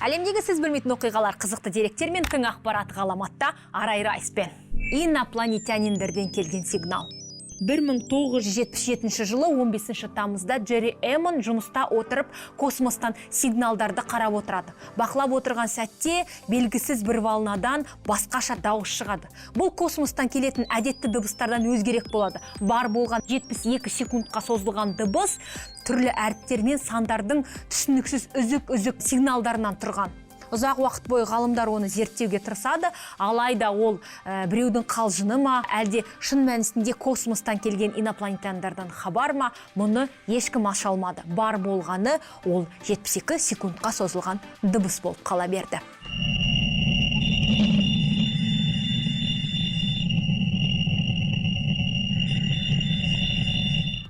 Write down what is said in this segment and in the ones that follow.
Әлемдегі сіз білмейтін оқиғалар, қызықты деректер мен тың ақпарат ғаламатта Арай Райспен. Инопланетяниндерден келген сигнал. 1977 жылы 15 тамызда Джерри Эммон жұмыста отырып космостан сигналдарды қарап отырады. Бақылап отырған сәтте белгісіз бір волнадан басқаша дауыс шығады. Бұл космостан келетін әдетті дыбыстардан өзгерек болады. Бар болған 72 секундқа созылған дыбыс түрлі әріптер мен сандардың түсініксіз үзік-үзік сигналдарынан тұрған. Ұзақ уақыт бойы ғалымдар оны зерттеуге тырысады, алайда ол біреудің қалжыңы ма, әлде шын мәнісінде космостан келген инопланетяндардан хабар ма, мұны ешкім аша алмады. Бар болғаны ол 72 секундқа созылған дыбыс болып қала берді.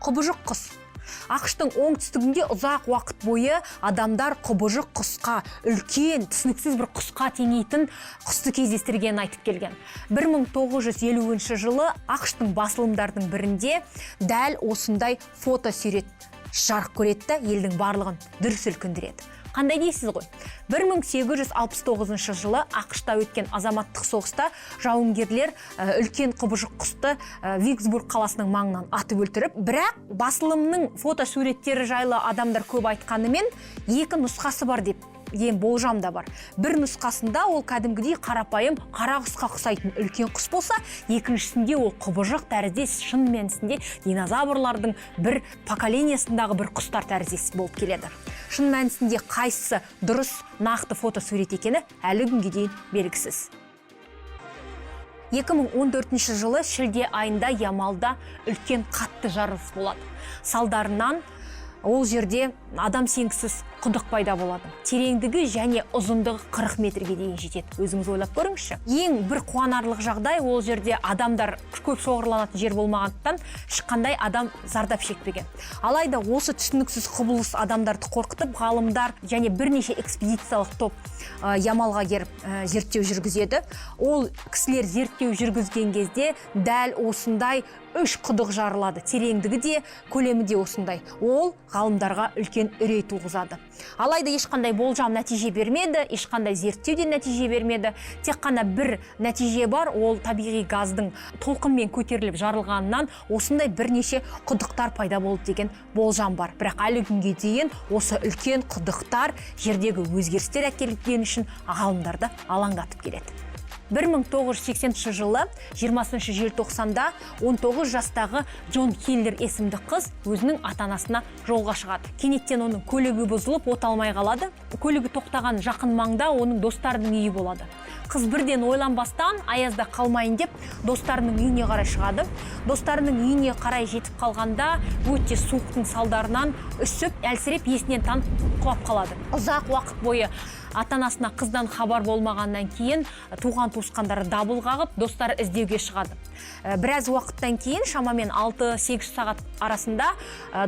Құбыжық құс. АҚШ-тың оңтүстігінде ұзақ уақыт бойы адамдар құбыжық құсқа, үлкен, түсініксіз бір құсқа теңейтін құсты кездестіргенін айтып келген. 1950 жылы АҚШ-тың басылымдардың бірінде дәл осындай фотосурет жарық көреді де, елдің барлығын дүр сілкіндіреді. Қандай дейсіз ғой? 1869 жылы АҚШ-та өткен азаматтық соғыста жауынгерлер үлкен құбыжық құсты Виксбург қаласының маңынан атып өлтіріп, бірақ басылымның фотосуреттері жайлы адамдар көп айтқанымен, екі нұсқасы бар деп деген болжам да бар. Бір нұсқасында ол кәдімгідей қарапайым қара құсқа ұқсайтын үлкен құс болса, екіншісінде ол құбыжық тәріздес, шын мәнісінде динозаврлардың бір поколениясындағы бір құстар тәріздес болып келеді. Шын мәнісінде қайсысы дұрыс, нақты фотосурет екені әлі күнге дейін белгісіз. 2014 жылы шілде айында Ямалда үлкен қатты жарылыс болады. Салдарынан ол жерде адам сенгісіз құдық пайда болады. Тереңдігі және ұзындығы 40 метрге дейін жетеді. Өзіңіз ойлап көріңізші. Ең бір қуанарлық жағдай, ол жерде адамдар көп шоғырланатын жер болмағандықтан ешқандай адам зардап шекпеген. Алайда осы түсініксіз құбылыс адамдарды қорқытып, ғалымдар және бірнеше экспедициялық топ Ямалға келіп зерттеу жүргізеді. Ол кісілер зерттеу жүргізген кезде дәл осындай үш құдық жарылады. Тереңдігі де, көлемі де осындай. Ол ғалымдарға үлкен үрей туғызады. Алайда ешқандай болжам нәтиже бермеді, ешқандай зерттеу де нәтиже бермеді. Тек қана бір нәтиже бар, ол табиғи газдың толқынмен көтеріліп жарылғанынан осындай бірнеше құдықтар пайда болды деген болжам бар. Бірақ әлі күнге дейін осы үлкен құдықтар жердегі өзгерістер әкелгені үшін ғалымдарды алаңдатып келеді. 1980 жылы 20 желтоқсанда 19 жастағы Джон Хиллер есімді қыз өзінің ата-анасына жолға шығады. Кенеттен оның көлігі бұзылып, от алмай қалады. Көлігі тоқтаған жақын маңда оның достарының үйі болады. Қыз бірден ойланбастан аязда қалмайын деп достарының үйіне қарай шығады. Достарының үйіне қарай жетіп қалғанда өте суықтың салдарынан үсіп, әлсіреп, есінен танып құлап қалады. Ұзақ уақыт бойы ата-анасына қыздан хабар болмағаннан кейін туған туысқандары дабыл қағып, достары іздеуге шығады. Біраз уақыттан кейін, шамамен 6-8 сағат арасында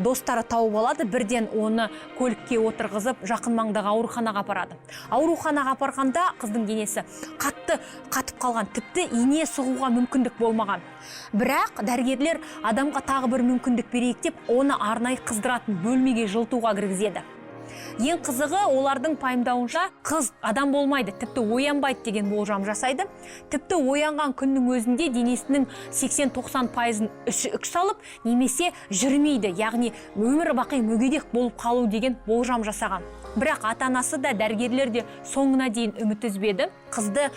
достары тауып алады, бірден оны көлікке отырғызып, жақын маңдағы ауруханаға апарады. Ауруханаға апарғанда қыздың денесі қатты қатып қалған, тіпті ине сұғуға мүмкіндік болмаған. Бірақ дәрігерлер адамға тағы бір мүмкіндік берейік деп, оны арнайы қыздыратын бөлмеге жылытуға кіргізеді. Ең қызығы, олардың пайымдауынша қыз адам болмайды, тіпті оянбайды деген болжам жасайды. Тіпті оянған күннің өзінде денесінің 80-90 пайызын үк салып, немесе жүрмейді, яғни өмір бақи мүгедек болып қалу деген болжам жасаған. Бірақ ата-анасы да, дәрігерлер де соңына дейін үміт үзбеді. Қызды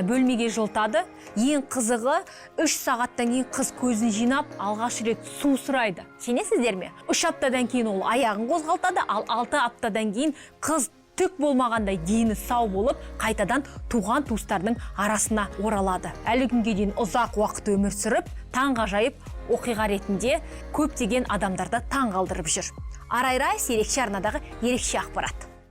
бөлмеге жылытады. Ең қызығы, 3 сағаттан кейін қыз көзін жинап, алғаш рет су сұрайды. Сенесіздер ме? 3 аптадан кейін ол аяғын қозғалтады, ал 6 аптадан кейін қыз түк болмағандай дені сау болып, қайтадан туған туыстарының арасына оралады. Әлі күнге дейін ұзақ уақыт өмір сүріп, таңғажайып оқиға ретінде көптеген адамдарды таңғалдырып жүр. Арай Райс, ерекше арнадағы ерекше ақпарат.